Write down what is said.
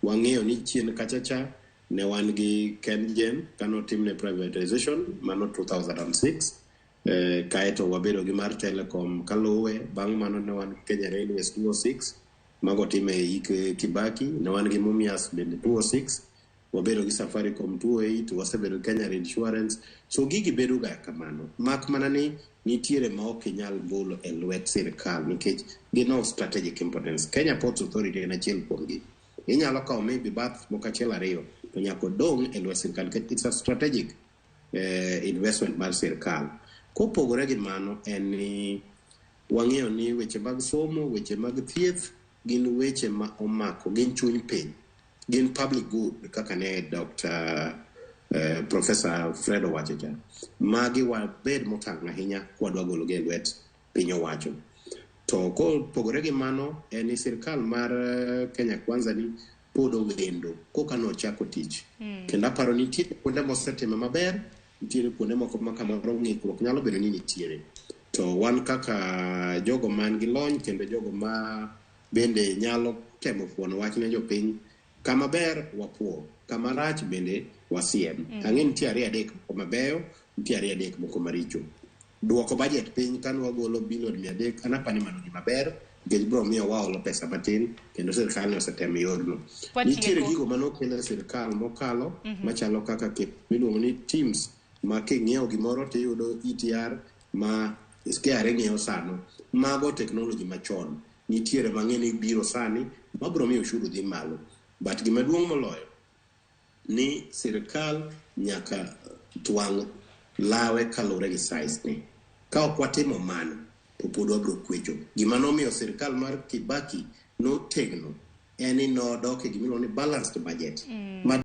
Wang'eyo ni chien kacha cha ne wan gi KenGen kanotimne privatization mano 2006. Kaeto wabedo gi mar Telecom kaluwe, bang' mano ne wan gi Kenya Railways 2006, mago time e hik Kibaki, ne wan gi Mumias bende 2006, wabedo gi Safaricom 2008, wasebedo gi Kenya Insurance. So gigi bedo ga kamano, mak mana ni nitiere ma ok inyal golo e lwet sirikal nikech gin of strategic importance. Kenya Ports Authority en achiel kuomgi. Inyalo kawo maybe bath moko achiel ariyo to nyaka odong' e lwet sirikal nikech it's a strategic investment mar sirikal. Kopogore gi mano en ni wang'eyo ni weche mag somo, weche mag thieth gin weche ma omako, gin chuny piny, gin public good kaka ne Dr. Professor Fred owacho cha. Magi wabed motang' ahinya kwadwa gologi e lwet piny owacho. To kopogore gi mano en ni sirikal mar Kenya Kwanza ni pod owendo koka nochako tich. Kendo aparo ni nitie kuonde mosetime maber, nitiere kuonde moko ma kamoro ng'ikruok nyalo bedo ni nitiere. To wan kaka jogo man gi lony kendo jogo ma bende nyalo temo fuono wach ne jopiny, kama ber wapuo, kama rach bende wasiem. Ang'e nitie ariyo adek moko mabeyo, nitie ariyo adek moko maricho. Duoko budget piny kane wagolo bilion 300, an apani mano gima ber nikech biro miyo waolo pesa matin kendo sirikal ne osetemo yorno. Nitiere gigo manokel e sirikal mokalo machalo kaka miluongo ni TIMS ma king'iewo gimoro tiyudo ETR ma KRA ng'iewo sano. Mago technology machon. Nitiere mang'e ni biro sani mabiro miyo ushuru dhi malo. But gima duong' moloyo ni sirikal nyaka twang' lawe kaluwore gi size ne. Ka ok watimo mano to pod wabiro kwecho. Gima nomiyo sirikal mar Kibaki notegno en ni nodok e gimiluongo ni balanced budget. Ma